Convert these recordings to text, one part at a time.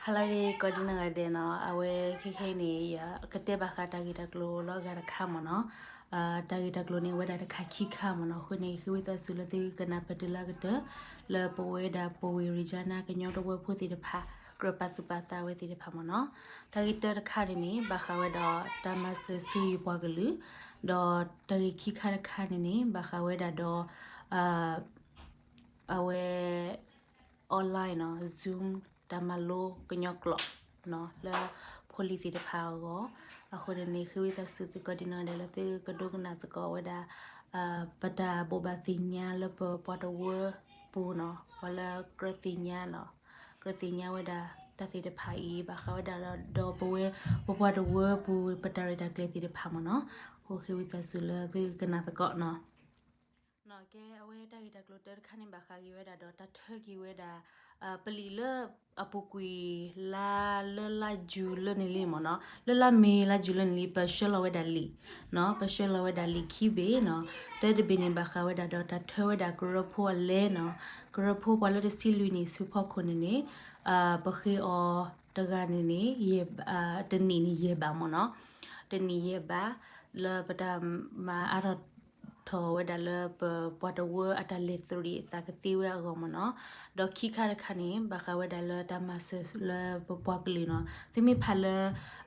ဟါလၢအဂ့ၤ ကိးဒံနီၢ်ဂၤဒဲးနီၤ, အဝဲခဲခဲအံၤန့ၣ် ယကတဲဘၣ်ဃးတၢ်ဂ့ၢ်တၢ်ကျိၤလၢအဂၤတခါမ့ၢ်နီၤ. တၢ်ဂ့ၢ်တၢ်ကျိၤန့ၣ် အဝဲဒၣ်တခါခံခါမ့ၢ်နီၤ. အဃိန့ၣ် ယဃ့ဝံသးစူၤလၢသုကနၢ်ပၢၢ်တုၤလၢအကတၢၢ် လၢပဝဲဒၣ်ပဝ့ၢ် Regina ကညီတဝၢဖိသ့ၣ်တဖၣ် ကြၢးပာ်သူၣ်ပာ်သးဝဲသ့ၣ်တဖၣ်မ့ၢ်နီၤ. တၢ်ဂ့ၢ်တၢတခါန့ၣ်န့ၣ် ဘၣ်ဃးဝဲဒီးတၢ်မၤစၢၤဆူယပှၤကလုာ်, ဒီးတၢ်ဂ့ၢ်ခံခါတခါန့ၣ်န့ၣ် ဘၣ်ဃးဝဲဒၣ်ဒီး အဝဲ online နီၤ Zoom တၢ်မၤလိကညီကျိာ် လၢဖိလံၤသ့ၣ်တဖၣ်အဂီၢ်. အဃိန့ၣ်န့ၣ် ဃ့ဝံသးစူၤသုကိးဒံနီၢ်ဂၤဒဲးလၢသုကဒိကနၣ်သကိးဝဲဒၣ် ပတၢ်ဘိးဘၣ်သ့ၣ်ညါလၢပပှၤတဝၢပူၤနီၤ, ပှၤလၢကြၢးသ့ၣ်ညါနီၤ, ကြၢးသ့ၣ်ညါဝဲဒၣ်တၢ်သ့ၣ်တဖၣ်အံၤ ဘၣ်ဃးဝဲဒၣ်ဒီးပဝဲ ပပှၤတဝၢပူၤ ပတၢ်ရဲၣ်တၢ်ကျဲၤသ့ၣ်တဖၣ်မ့ၢ်နီၤ. အဃိဃ့ဝံသးစူၤလၢသုကနၣ်သကိးနီၤ. ကဲ အဝဲတၢ်ဂ့ၢ်တၢ်ကျိၤတၢတခါန့ၣ် ဘၣ်ဃးက့ၤဝဲဒၣ်ဒီးတၢ်ထၢက့ၤဝဲဒၣ် ပလံာ်လၢအပူၤကွံာ်လါလၢလါယူၤလၢန့ၣ်လံမ့ၢ်နီၤ, လၢလါမ့ၤလါယူၤလၢန့ၣ်လံ ပဆှၢလီၤဝဲဒၣ်လံာ်, ပဆှၢလီၤဝဲဒၣ်လံာ်ခံဘ့ၣ်နီၤ. တၢတဘ့ၣ်န့ၣ် ဘၣ်ဃးဝဲဒၣ်ဒီးတၢ်ထၢဝဲဒၣ်ကရၢဖိအလဲနီၤ, ကရၢဖိပှၤလၢတဆံလွံၢ်နံၣ်ဆူဖီခိၣ်န့ၣ်န့ၣ် ပဃ့အီၤတဂၤန့ၣ်န့ၣ် တနံၣ်န့ၣ်ယဲၢ်ဘးမ့ၢ်နီၤ, တနံၣ်ယဲၢ်ဘး လၢပတၢ်မၤအါထီၣ်ထီၣ်ဝဲဒၣ်လၢပပှၤတဝၢအတၢ်လဲၤသရံးအသးကသ့ဝဲအဂီၢ်မ့ၢ်နီၤ. ဒီးခံခါတခါန့ၣ် ဘၣ်ဃးဝဲဒၣ်လၢတၢ်မၤစၢၤလၢပပှၤကလုာ်နီၤ. သုမ့ၢ်ဖးလၢ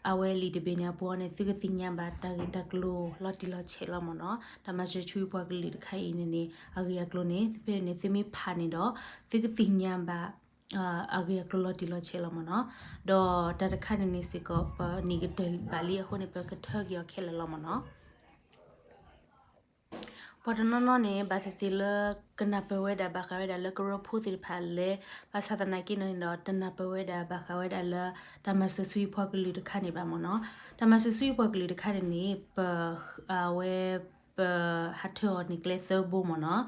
အဝဲလံာ်တဘ့ၣ်န့ၣ်အပူၤန့ၣ် သုကသ့ၣ်ညါဘၣ်တၢ်ဂ့ၢ်တၢ်ကျိၤလီၤတံၢ်လီၤဆဲးလီၤမ့ၢ်နီၤ. တၢ်မၤစၢၤဆူပှၤကလုာ်တခါအံၤန့ၣ်န့ၣ် အဂ့ၢ်အကျိၤန့ၣ် ဖဲန့ၣ် သုမ့ၢ်ဖးန့ၣ်ဒီး သုကသ့ၣ်ညါဘၣ် အဂ့ၢ်အကျိၤလီၤတံၢ်လီၤဆဲးလီၤမ့ၢ်နီၤ. ဒီးတၢ်တခါန့ၣ်န့ၣ်စ့ၢ်ကီး ပနံၣ်ကတၢၢ်ဘၣ်လံအဃိန့ၣ် ပကထၢက့ၤအီၤခဲလၢာ်လီၤမ့ၢ်နီၤ. ပှၤတနီၤနီၤန့ၣ် ဘၣ်သ့ၣ်သ့ၣ်လၢကနၢ်ပၢၢ်ဝဲဒၣ်ဘၣ်ဃးဝဲဒၣ်လၢကရၢဖိသ့ၣ်တဖၣ်လဲၣ်, ဘၣ်ဆၣ်သနာ်က့န့ၣ်ဒီး တနၢ်ပၢၢ်ဝဲဒၣ်ဘၣ်ဃးဝဲဒၣ်လၢ တၢ်မၤစၢၤဆူယပှၤကလုာ်တခါန့ၣ်ဘၣ်မ့ၢ်နီၤ. တၢ်မၤစၢၤဆူယပှၤကလုာ်တခါန့ၣ်န့ၣ် ပ အဝဲ ပဟးထၢအီၤန့ၣ်ကျဲသၢဘိမ့ၢ်နီၤ,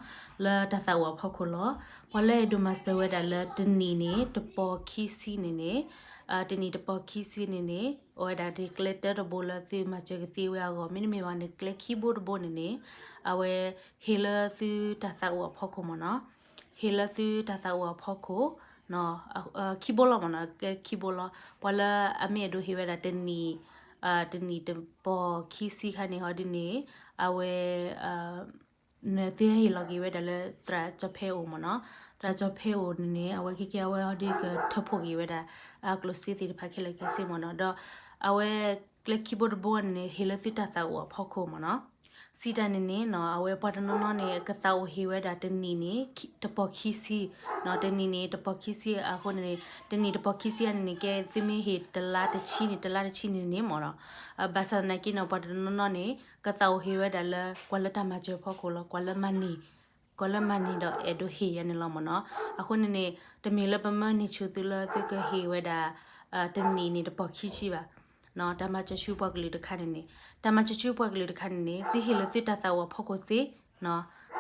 လၢတၢ်သးအိၣ်အဖီခိၣ်လီၤ. ပှၤလၢအဲၣ်ဒိးမၤစၢၤဝဲဒၣ်လၢတနံၣ်န့ၣ် တပီၤခံဆံန့ၣ်န့ၣ်, တနံၣ်တပီၤခံဆံန့ၣ်န့ၣ် အဝဲဒၣ်ဒ်ကျဲတၢတဘိလၢသုမၤစၢၤကသ့ဝဲအဂီၢ်, မ့တမ့ၢ်ဘၣ်န့ၣ် ကျဲခံဘိတဘိန့ၣ်န့ၣ် အဝဲဟ့ၣ်လၢသုတၢ်သးအိၣ်အဖီခိၣ်မ့ၢ်နီၤ. ဟ့ၣ်လၢသုတၢ်သးအိၣ်အဖီခိၣ် ခံဘိလီၤမ့ၢ်နီၤ, ကဲခံဘိလီၤ. ပှၤလၢအမ့ၢ်အဲၣ်ဒိးဟ့ၣ်ဝဲဒၣ်တနံၣ်, တနံၣ်တပီၤခံဆံခါန့ၣ်ဟီဒ်န့ၣ် အဝဲ နသုဟဲဟ့ၣ်လီၤက့ၤဝဲဒၣ်လၢသရၣ်ကၠီဖဲအိၣ်မ့ၢ်နီၤ. သရၣ်ကၠီဖဲအိၣ်န့ၣ်န့ၣ် အဝဲခဲကဲအဝဲဟီဒ်ကထၢဖှိၣ်က့ၤဝဲဒၣ် အကျိၣ်စ့သ့ၣ်တဖၣ်ခဲလၢာ်ခဲဆ့မ့ၢ်နီၤ. ဒီးအဝဲကျဲခံဘိတဘိန့ၣ်န့ၣ် ဟ့ၣ်လၢသုတၢ်သးအိၣ်အဖီခိၣ်မ့ၢ်နီၤ. စံးတၢ်န့ၣ်န့ၣ် အဝဲပှၤတနီၤနီၤန့ၣ် ကသးအိၣ်ဟ့ၣ်ဝဲဒၣ်တနံၣ်န့ၣ် တပီၤခံဆံ, တနံၣ်န့ၣ် တပီၤခံဆံအဃိန့ၣ် တနံၣ်တပီၤခံဆံအန့ၣ်န့ၣ် ကဲသုမ့ၢ်ဟ့ၣ်တလါတဆံန့ၣ် တလါတဆံန့ၣ်န့ၣ်မ့ၢ်နီၤ. ဘၣ်ဆၣ်သနာ်က့န့ၣ် ပှၤတနီၤနီၤန့ၣ် ကသးအိၣ်ဟ့ၣ်ဝဲဒၣ်လၢ ကွၢ်လၢတၢ်မၤစၢၤဖီခိၣ်လီၤ, ကွၢ်လၢမၤန့ၢ်, ကွၢ်လၢမၤန့ၢ်ဒီးအဲၣ်ဒိးဟ့ၣ်ယၤန့ၣ်လီၤမ့ၢ်နီၤ. အဃိန့ၣ်န့ၣ် တမ့ၢ်လၢပမၢန့ၢ်ဆူၣ်သုလၢသုကဟ့ၣ်ဝဲဒၣ် တနံၣ်န့ၣ် တပီၤခံဆံဘၣ်. တၢ်မၤစၢၤဆူပှၤကလုာ်တခါန့ၣ်န့ၣ် တၢ်မၤစၢၤဆူပှၤကလုာ်တခါန့ၣ်န့ၣ် သုဟ့ၣ်လၢသုတၢ်သးအိၣ်အဖီခိၣ်သ့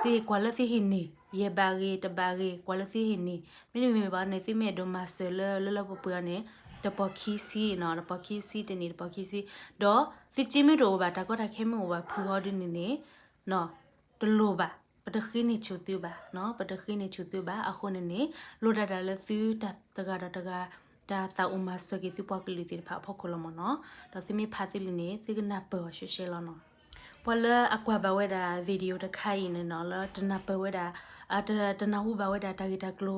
သုဟ့ၣ်ကွၢ်လၢသုဟ့ၣ်န့ၢ် ယဲၢ်ဘးဂ့ၤ တဘးဂ့ၤ ကွၢ်လၢသုဟ့ၣ်န့ၢ်, မ့တမ့ၢ်ဘၣ်န့ၣ် သုမ့ၢ်အဲၣ်ဒိးမၤစၢၤလၢလၢလၢပှဲၤပှဲၤန့ၣ် တပီၤခံဆံ, တပီၤခံဆံ တနံၣ်တပီၤခံဆံ, ဒီးသုစ့မ့ၢ်တအိၣ်ဘၣ် တၢ်ကီတၢ်ခဲမ့ၢ်အိၣ်ဘၣ်ဖုးအီၤဒ်န့ၣ်န့ၣ် တလိၣ်ဘၣ်, ပတဃ့န့ၢ်ဆူၣ်သုဘၣ်, ပတဃ့န့ၢ်ဆူၣ်သုဘၣ်. အဃိန့ၣ်န့ၣ် လိၣ်ဒၣ်ဒၣ်လၢသုတၢ်တဂၤဒီးတဂၤ တၢ်သးအိၣ်မၤစၢၤက့ၤသုပှၤကလုာ်သ့ၣ်တဖၣ်အဖီခိၣ်လီၤမ့ၢ်နီၤ. ဒီးသုမ့ၢ်ဖးသ့လံန့ၣ် သုကနၢ်ပၢၢ်အီၤရှဲရှဲလီၤနီၤ. ပှၤလၢအကွၢ်ဘၣ်ဝဲဒၣ် video တခါအံၤန့ၣ်နီၤ လၢတနၢ်ပၢၢ်ဝဲဒၣ် တနၢ်ဟူဘၣ်ဝဲဒၣ်တၢ်ဂ့ၢ်တၢ်ကျိၤ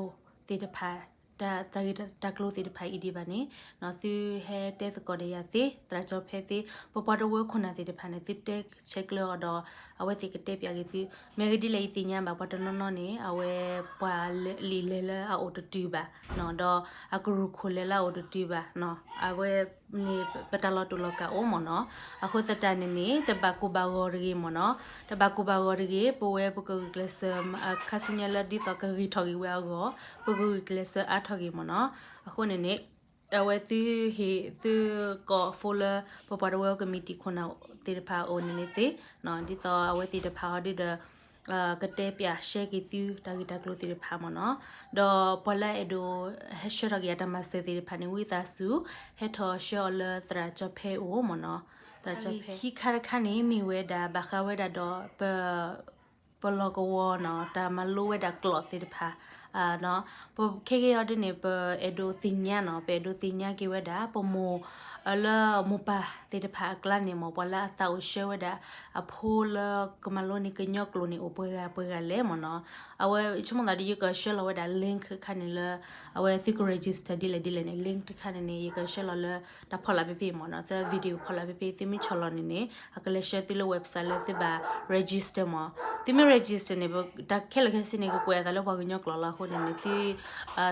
သ့ၣ်တဖၣ် တၢ်ဂ့ၢ်တၢ်ကျိၤသ့ၣ်တဖၣ်အံၤဒံးဘၣ်န့ၣ် သုဟဲတဲသကိးဒီးယၤသ့, သရၣ်ကၠီဖဲသ့, ပပှၤတဝၢခိၣ်နၢ်သ့ၣ်တဖၣ်န့ၣ် သုတဲဆဲးကျၢအီၤဒီး အဝဲသ့ၣ်ကတဲပၠးက့ၤသု. မ့ၢ်ဂ့ၤဒ်လဲၣ် ယသ့ၣ်ညါဘၣ်ပှၤတနီၤနီၤန့ၣ် အဝဲပှၤလံာ်လဲၤလၢအအိၣ်တတုၤဘၣ်, ဒီးအကရူၢ်ခိၣ်လဲၤလၢအအိၣ်တတုၤဘၣ်, အဝဲန့ၣ် ပတၢ်လီၤတူာ်လီၤကာ်အိၣ်မ့ၢ်နီၤ. အဃိသတးန့ၣ်န့ၣ် တဘၣ်ကိၢ်ဘၣ်ဂီၤတဂ့ၤမ့ၢ်နီၤ, တဘၣ်ကိၢ်ဘၣ်ဂီၤတဂ့ၤ, ပဝဲပကဂုာ်ကျဲးစၢး ခါဆူညါလၢဒ်သိးကဂ့ၤထီၣ်က့ၤဝဲအဂီၢ် ပကဂုာ်ကျဲးစၢးအါထီၣ်က့ၤမ့ၢ်နီၤ. အဃိန့ၣ်န့ၣ် အဝဲသုဟ့ၣ်သုကိး phone လၢ ပပှၤတဝၢကမံးတံာ်ခိၣ်နၢ်သ့ၣ်တဖၣ်အအိၣ်န့ၣ်န့ၣ်သ့, ဒ်သိးအဝဲသ့ၣ်တဖၣ်အီၤဒ်ဒီး ကတဲပၠးရှဲက့ၤသုတၢ်ဂ့ၢ်တၢ်ကျိၤသ့ၣ်တဖၣ်မ့ၢ်နီၤ. ဒီးပှၤလၢအအဲၣ်ဒိး ဟဲဆှၢထီၣ်က့ၤအတၢ်မၤစၢၤသ့ၣ်တဖၣ်န့ၣ် ဝံသးစူၤ ဟဲထီၣ်ဆှၢအီၤလၢသရၣ်ကၠီဖဲအိၣ်မ့ၢ်နီၤ. သရၣ်ကၠီဖဲခံခါတခါန့ၣ် မ့ၢ်ဝဲဒၣ် ဘၣ်ဃးဝဲဒၣ်ဒီး ပ ပလီၢ်ကဝီၤနီၤ တၢ်မၤလိဝဲဒၣ်ကျိာ်သ့ၣ်တဖၣ် ပခဲကဲအီၤဒ်န့ၣ် ပအဲၣ်ဒိးသ့ၣ်ညါနီၤ, ပအဲၣ်ဒိးသ့ၣ်ညါက့ၤဝဲဒၣ် ပမိၢ်လၢမိၢ်ပၢ်သ့ၣ်တဖၣ်အကျါန့ၣ်မ့ၢ် ပှၤလၢအသးအိၣ်ဆှၢဝဲဒၣ်အဖိလၢကမၤလိန့ၢ်ကညီကျိာ်န့ၣ် အိၣ်ပှဲၤဂၤပှဲၤဂၤလဲၣ်မ့ၢ်နီၤ. အဝဲဆိကမိၣ်သးဒီး ယကဆှၢလီၤဝဲဒၣ် link တခါန့ၣ်လၢ အဝဲသုက register ဒ်လဲၣ်ဒ်လဲၣ်န့ၣ် link တခါန့ၣ်န့ၣ် ယကဆှၢလီၤလၢတၢ်ဖီလာ်ဖဲဖဲမ့ၢ်နီၤ, သၢ video ဖီလာ်ဖဲဖဲ သုမ့ၢ်ဆီၣ်လီၤန့ၣ်န့ၣ် အကလဲၤဆှၢသုလၢ website လၢသုဘၣ် register မ့ၢ်. သုမ့ၢ် register န့ၣ် တၢ်ခဲလၢာ်ခဲဆ့န့ၣ် ကကွဲးအသးလၢပှၤကညီကျိာ်လီၤအဃိန့ၣ်န့ၣ် သု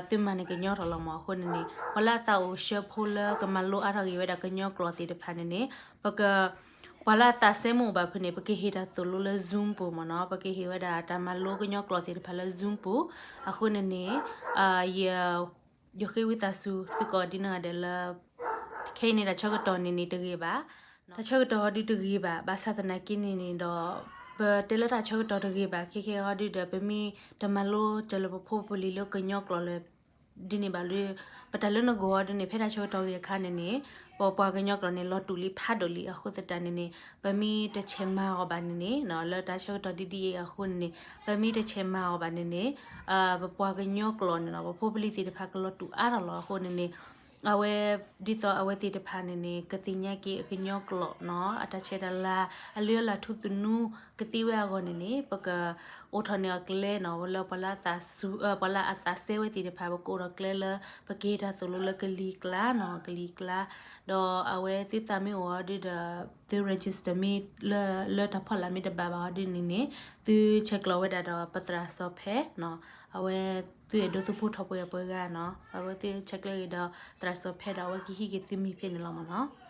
သုမၤန့ၢ်ကညီထီၣ်လီၤမ့ၢ်. အဃိန့ၣ်န့ၣ် ပှၤလၢအသးအိၣ်ဆှၢဖိလၢကမၤလိအါထီၣ်က့ၤဝဲဒၣ်ကညီကျိာ်သ့ၣ်တဖၣ်န့ၣ်န့ၣ် ပက ပှၤလၢအသးစဲမုၢ်အိၣ်ဘၣ်ဖုးန့ၣ် ပကဟ့ၣ်တၢ်သိၣ်လိလၢ Zoom ပူၤမ့ၢ်နီၤ, ပကဟ့ၣ်ဝဲဒၣ်တၢ်မၤလိကညီကျိာ်သ့ၣ်တဖၣ်လၢ Zoom ပူၤ. အဃိန့ၣ်န့ၣ် ယ ယဃ့ဝံသးစူၤသုကိးဒ်နီၢ်ဂၤဒဲးလၢ ခဲအံၤန့ၣ် တၢ်ဆၢကတီၢ်န့ၣ်န့ၣ်တဂ့ၤဘၣ်, တၢ်ဆၢကတီၢ်ဟီဒုတဂ့ၤဘၣ်, ဘၣ်ဆၣ်သနာ်က့န့ၣ်န့ၣ်ဒီး ပတဲလၢတၢ်ဆၢကတီၢ်တဂ့ၤဘၣ် ခဲကဲဟီဒုဒီး ပမ့ၢ်တမၤလိစၢၤလၢပဖိပလံၤလၢကညီကျိာ်လၢ ဒ်န့ၣ်ဘၣ်လၢ ပတၢ်လၢနဂီၢ်ဟီဒုန့ၣ် ဖဲတၢ်ဆၢကတီၢ်ဂ့ၤအခါန့ၣ်န့ၣ် ပပှၤကညီကျိာ်န့ၣ် လီၤတူာ်လံဖးဒိၣ်လံ. အဃိသတးန့ၣ်န့ၣ် ပမ့ၢ်တဆဲးမၤအီၤဘၣ်န့ၣ်န့ၣ် လၢတၢ်ဆၢကတီၢ်ဒ်ဒ်အံၤအဃိန့ၣ်န့ၣ် ပမ့ၢ်တဆဲးမၤအီၤဘၣ်န့ၣ်န့ၣ် ပပှၤကညီကျိာ်န့ၣ်နီၤ ပဖိပလံၤသ့ၣ်တဖၣ်ကလီၤတူာ်အါထီၣ်လီၤ. အဃိန့ၣ်န့ၣ် အဝဲ ဒ်သိးအဝဲသ့ၣ်တဖၣ်န့ၣ်န့ၣ် ကသ့ၣ်ညါက့ၤအကညီကျိာ်နီၤ အတၢ်ဆဲးတၢ်လၤ အလုၢ်အလၢ်ထူသနူကသ့ဝဲအဂီၢ်န့ၣ်န့ၣ် ပကအိးထီၣ်န့ၢ်အီၤကျဲနီၤ လၢပှၤလၢအသးစူၤ ပှၤလၢအသးစဲဝဲသ့ၣ်တဖၣ် ပကအိးထီၣ်ကျဲလၢ ပကဟ့ၣ်တၢ်သိၣ်လိလၢကလံၤကျါနီၤ ကလံၤကျါ. ဒီးအဝဲသုသးမ့ၢ်အိၣ်အီၤဒုဒီး သု register မ့ၢ်လၢ လၢတၢ်ဖီလာ်မ့ၢ်တဘၣ်ဘၣ်အီၤဒုန့ၣ်န့ၣ် သုဆဲးကျိးဝဲဒၣ်ဒီးပသရၣ်စီၤဖဲနီၤ အဝဲသုအဲၣ်ဒိးသုဖိထီၣ်ပှဲၤပှဲၤဂၤနီၤ အဝဲသုဆဲးကျိးက့ၤဒီးသရၣ်စီၤဖဲဒီး အဝဲကဟံးက့ၤသုမံၤဖဲန့ၣ်လီၤမ့ၢ်နီၤ.